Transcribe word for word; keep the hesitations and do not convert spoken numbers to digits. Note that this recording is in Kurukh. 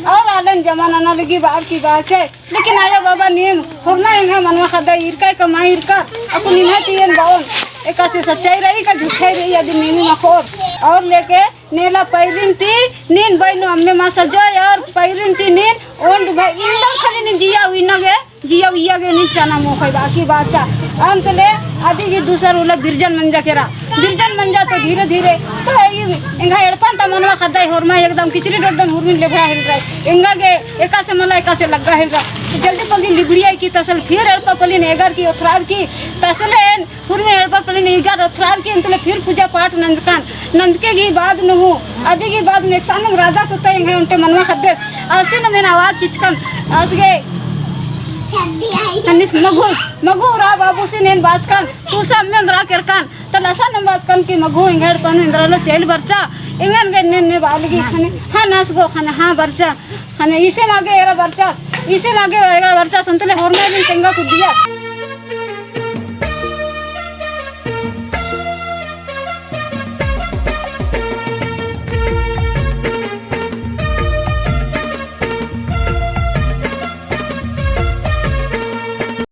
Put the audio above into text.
और आलन जमाना ना लगी बार की बात है। लेकिन आयो बाबा नीन होरमा एंगा मनवा ख़द्दा ईरका का मा ईरका, अक्कु निम्है ती एन बओन, एकासे सच्चाई रई का झूठाई रई, अदिन नीन मखोर। और लेके नेला पैरिन ती नीन बई नू अम्मे मा सजोय, और पैरिन ती नीन ओंड भाई इंदम खाली नीन जिया उइना गे, जिया उइया गे नीन चना मोख़ोय बाकी बाचा। अन्तले अदी गही दूसर उल्ला बिरजन मंजा केरा। बिरजन मंजा तो धीरे धीरे तो एंगा एड़पन ता मनवा ख़द्दा होरमा एकदम किचरी डोड्डन हुरमिन लेभरा हेलरा। एंगा गे एकासे मला एकासे लग्गा हेलरा। जल्दी पल्ली लिबड़िया की तसल फिर एड़पा पल्लिन एगर की ओथरार की तसले एन हुरमी एड़पा पल्लिन एगर ओथरार की अन्तले फिर पूजा पाठ नंजकन। नंजके गही बाद नू हूँ, अदी गही बाद नू एकसानम राधा सुता एंगा ओन्टे मनवा ख़द्देस। आसिन मेन आवाज चिचकन, आस गे हनिस मगु, मगु रा बाबूसिन एन बाचकन, तूसा अम्मे ओन्द्रा केरकन, तला असानम बाचकन कि मगु एंगा एड़पा नू एन्द्रा लो चेल बरचा, एंगन गे ने ने बालगी ख़ने, हाँ नास गो ख़ने, हाँ बरचा, ख़ने इसे मागे एरा बरचा, इसे मागे एरा बरचा, संतले होरमा दिन तेंगा कुदिया।